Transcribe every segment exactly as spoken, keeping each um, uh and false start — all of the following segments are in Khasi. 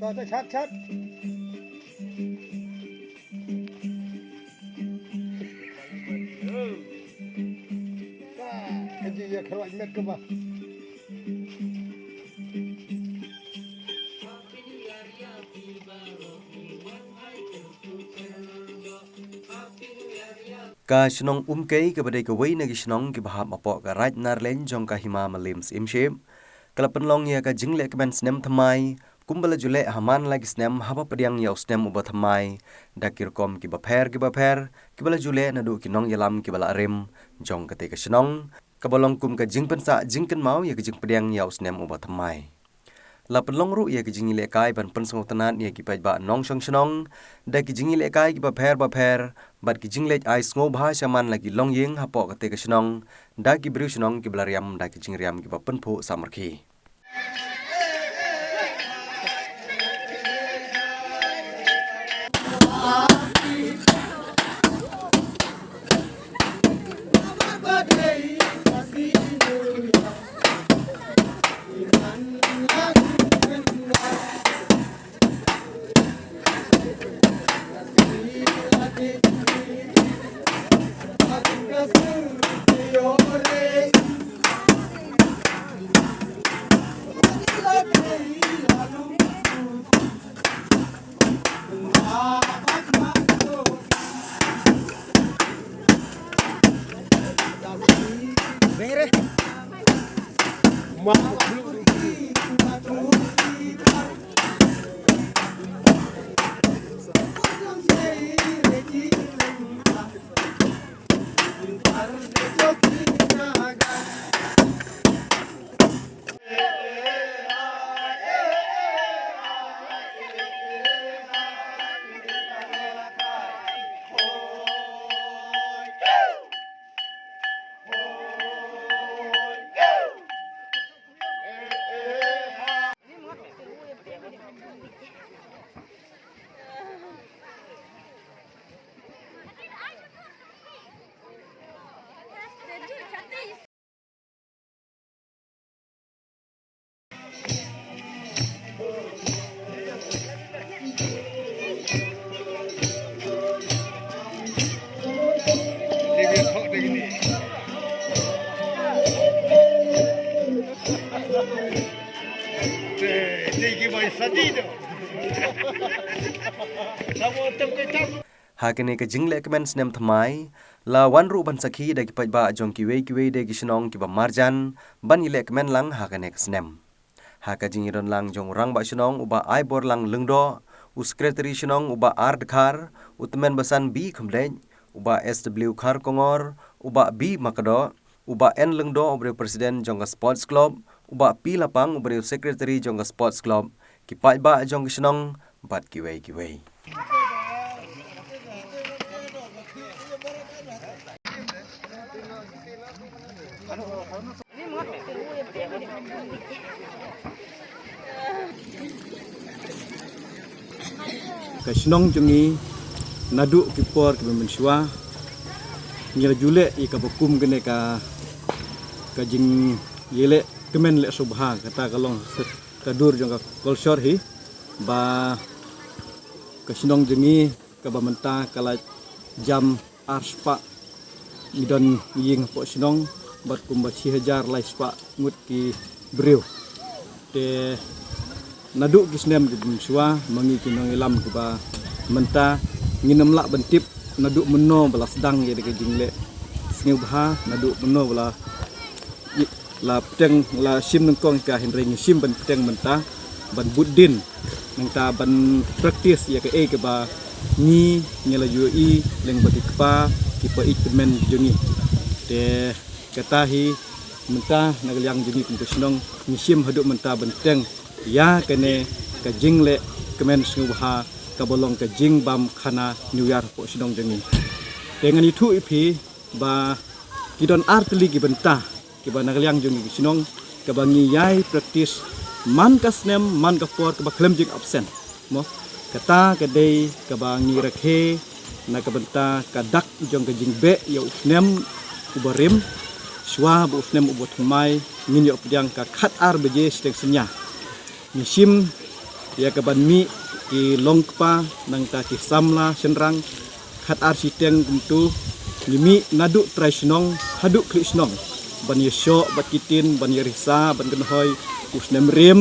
Chat, chat, chat. Ka ji ya kharwaj met ka ba. Ka shnong Umkei kaba dei kawei na ki shnong kiba hap hapoh ka Raid Narleiñ jong ka Hima Mylliem Syiemship, ka la pynlong ïa ka jingleh kmen snem thymmai kumba la ju leh ha man la ki snem haba pdiang ïa u snem uba thymmai da ki rukom kiba pher kiba pher kiba la ju leh naduh ki nongïalam kiba la rim jong katei ka shnong, kaba long kum ka jingpynsah jingkynmaw ïa ka jingpdiang ïa u snem uba thymmai. La pynlong ruh ïa ki jingïalehkai ban pynsngewtynnad ïa ki paidbah nongshong shnong da ki jingïalehkai kiba pher ba pher bad ki jingleit ai sngewbha sha man la ki longïing hapoh katei ka shnong da ki briew shnong kiba la riam da ki jingriam kiba pynphuh samrkhie. Ha kane ka jingleh kmen snem thymmai, la wan ruh ban sakhi da ki paidbah jong kiwei kiwei de ki shnong kiba marjan ban ïaleh kmen lang ha kane ka snem. Ha ka jingïadon lang jong u rangbah shnong u Bah Aiborlang Lyngdoh, u secretary shnong u Bah R Dkhar, u tymmen basan B Khymdeit, u Bah S W Kharkongor, u Bah B Makdoh, u Bah N Lyngdoh uba dei u president jong ka sports club, u Bah P Lapang uba dei u secretary jong ka sports club, ki paidbah jong ka shnong bad kiwei kiwei. Ka shnong jong ngi naduh ki por kiba mynshuwa ngi la ju leh ïa kaba kum kane ka, ka jingïaleh kmen leh sngewbha, kata ka long ka dur jong ka culture hi, ba ka shnong jong ngi kaba mynta ka la jam ar spah ngi don ïing hapoh shnong bad kumba shi hajar lai spah ngut ki briew. Te naduh ki snem kiba mynshuwa ma ngi ki nongïalam kiba mynta ngim lah ban tip naduh mynno ba la sdang ïa ka jingleh sngewbha, naduh mynno ba la la pteng, la shim nyngkong ka, hynrei ngi shim ban pteng mynta ban bud dien, nangta ban practice ïa kaei kaba ngi, ngi la ïohi lyngba ki kpa ki paid tymmen jong ngi. Te kata hi mynta na ka liang jong ngi kum ka shnong ngi shim haduh mynta ban pteng ïa kane ka jingleh kmen sngewbha kaba long ka jingbam khana New Year hapoh shnong jong ngi. Te ngan ïathuh ïa phi ba ki don ar tylli ki bynta kiba na ka liang jong ngi ki shnong kaba ngi ïai practice man ka snem man ka por kaba khlem jing absent. Mo, kata ka dei kaba ngi rakhe na ka bynta ka dak jong ka jingbeh ïa u snem uba rim, shuwa ba u snem uba thymmai ngin ïoh pdiang ka khatar baje shiteng synñia. Ngi shim ïa ka ban mih ki longkpa nangta ki samla shynrang khat ar shiteng kumtu, ngi mih naduh trai shnong haduh khlieh shnong ban ïashoh bad ki ktien, ban ïarisa, ban kynhoi, u snem rim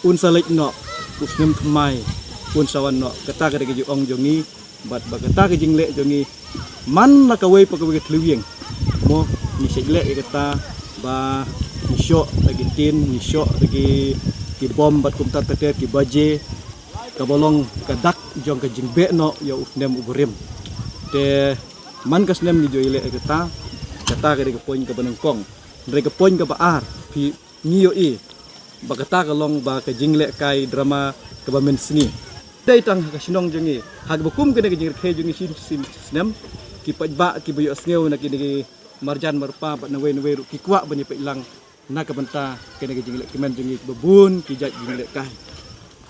un sa leit noh, u snem thymmai un sa wan noh. Kata ka dei ka jingong jong ngi. Bad ba kata ka jingleh jong ngi man la kawei pa kawei ka thliew ïing, mo, ngi shait leh ïa kata ba ngi shoh da ki tin, ngi shoh da ki, ki bom bad kumta ter ter, ki baje, kaba long ka dak jong ka jingbeh noh ïa u snem uba rim. Te man ka snem ngi ju ïaleh ïa kata. Kata ka dei ka point kaba nyngkong. Hynrei ka point kaba ar, phi, ngi ïohi ba kata ka long ba ka jinglehkai drama kaba mynsngi. Dei tang ha ka shnong jong ngi, ha kaba kum kane ka jingrakhe jong ngi shi, shi snem, ki paidbah kiba ïohsngew na kine ki marjan marpa bad nawei nawei ruh ki kwah ban ïapeit lang na ka bynta kane ka jinglehkmen jong ngi kiba bun ki jait jinglehkai.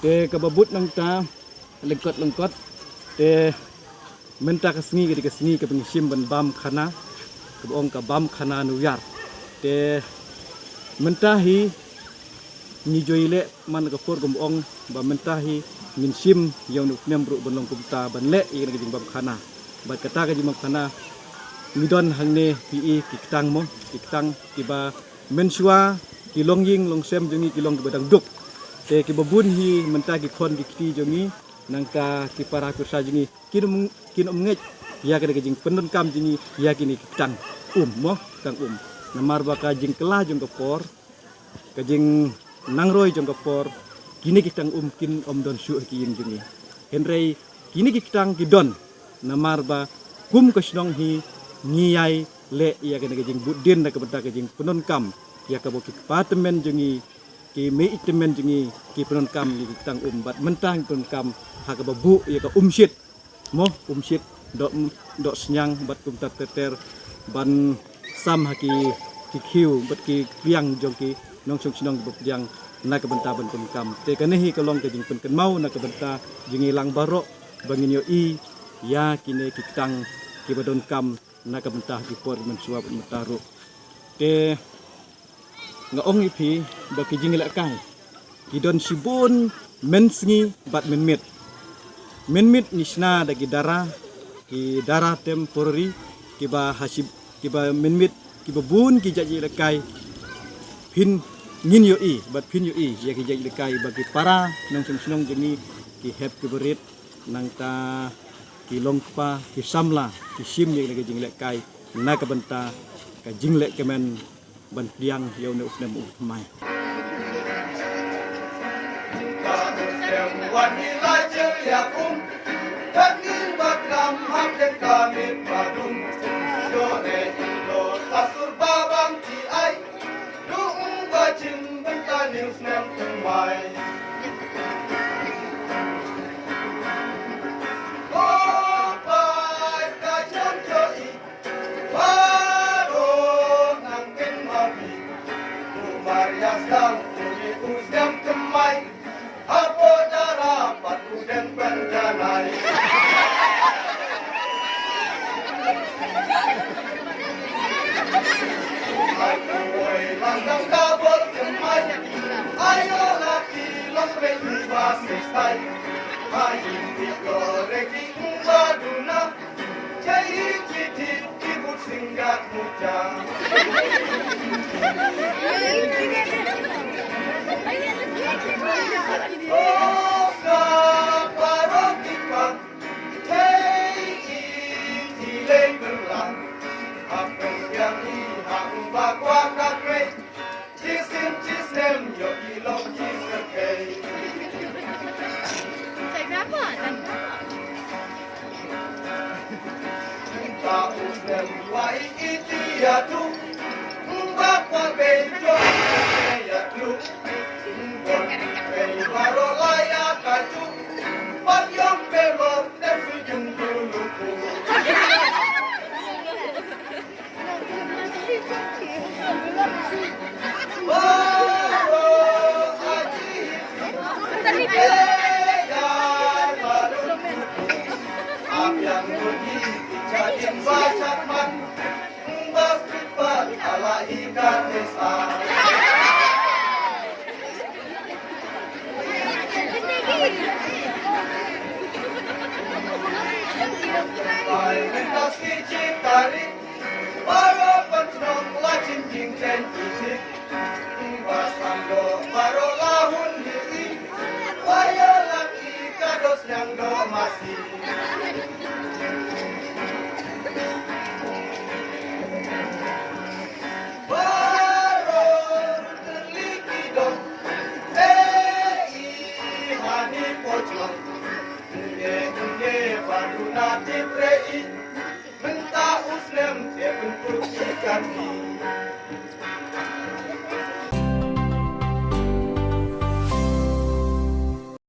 Te kaba bud nangta lyngkot lyngkot, te mynta ka sngi ka dei ka sngi kaba ngi shim ban bam khana, kaba ong ka bam khana New Year. Te mynta hi ngi ju ïaleh man la ka por kaba ong ba mynta hi ngin shim ïa une u snem ruh ban long kumta, ban leh ïa kane ka jingbam khana. Bad kata ka jingbam khana ngi don hangne, phi i, ki ktang, mo, ki ktang kiba mynshuwa ki longïing longsem jong ngi ki long kiba dang duk. Te kiba bun hi mynta ki khon ki kti jong ngi nangta ki para pyrsa jong ngi kin ym, kin ym ngeit ïa kane ka jingpyndonkam jong ngi ïa kine ki ktang um, mo, ktang um. Namar ba ka jingkylla jong ka por, ka jingnangroi jong ka por, kine ki ktang um kin ym don shuh ha ki ïing jong ngi. Hynrei kine ki ktang ki don namar ba kum ka shnong hi ngi ïai leh ïa kane ka jingbud dien na ka bynta ka jingpyndonkam ïa kaba ki kpa tymmen jong ngi, ki mei tymmen jong ngi ki pyndonkam ïa ki ktang um. Bad mynta ngi pyndonkam ha kaba buh ïa ka umshit, mo, umshit, doh, doh sniang bad kumta ter ter ban sam ha ki, ki khiew bad ki pliang jong ki nongshong shnong kiba pdiang na ka bynta ban pyndonkam. Te kane hi ka long ka jingpynkynmaw na ka bynta jong ngi lang baroh ba ngin ïohi ïa kine ki ktang kiba donkam na ka bynta ki por mynshuwa bad mynta ruh. Te nga ong ïa phi ba ki jinglehkai ki don shibun mynsngi bad mynmiet. Mynmiet ngi shna da ki dara, ki dara temporary, kiba ha shi, kiba mynmiet, kiba bun ki jait jinglehkai. Phin, ngin ïohi bad phin ïohi ïa ki jait jinglehkai ba ki para nongshong shnong jong ngi, ki hep ki barit, nangta ki longkpa, ki samla, ki shim ïa kane ka jinglehkai na ka bynta ka jinglehkmen ban pdiang ïa une u snem u thymmai. Bai mynta shi tarik, baroh pynjnong la jingkren ki thik. Ba sam doh baroh la hun hi i, wa ïalam i ka doh sniang doh masi. Baroh tylli ki dong, eh, i hani pojlong. Nge nge ba duna tip re i, mynta u snem te pyntut i kan i.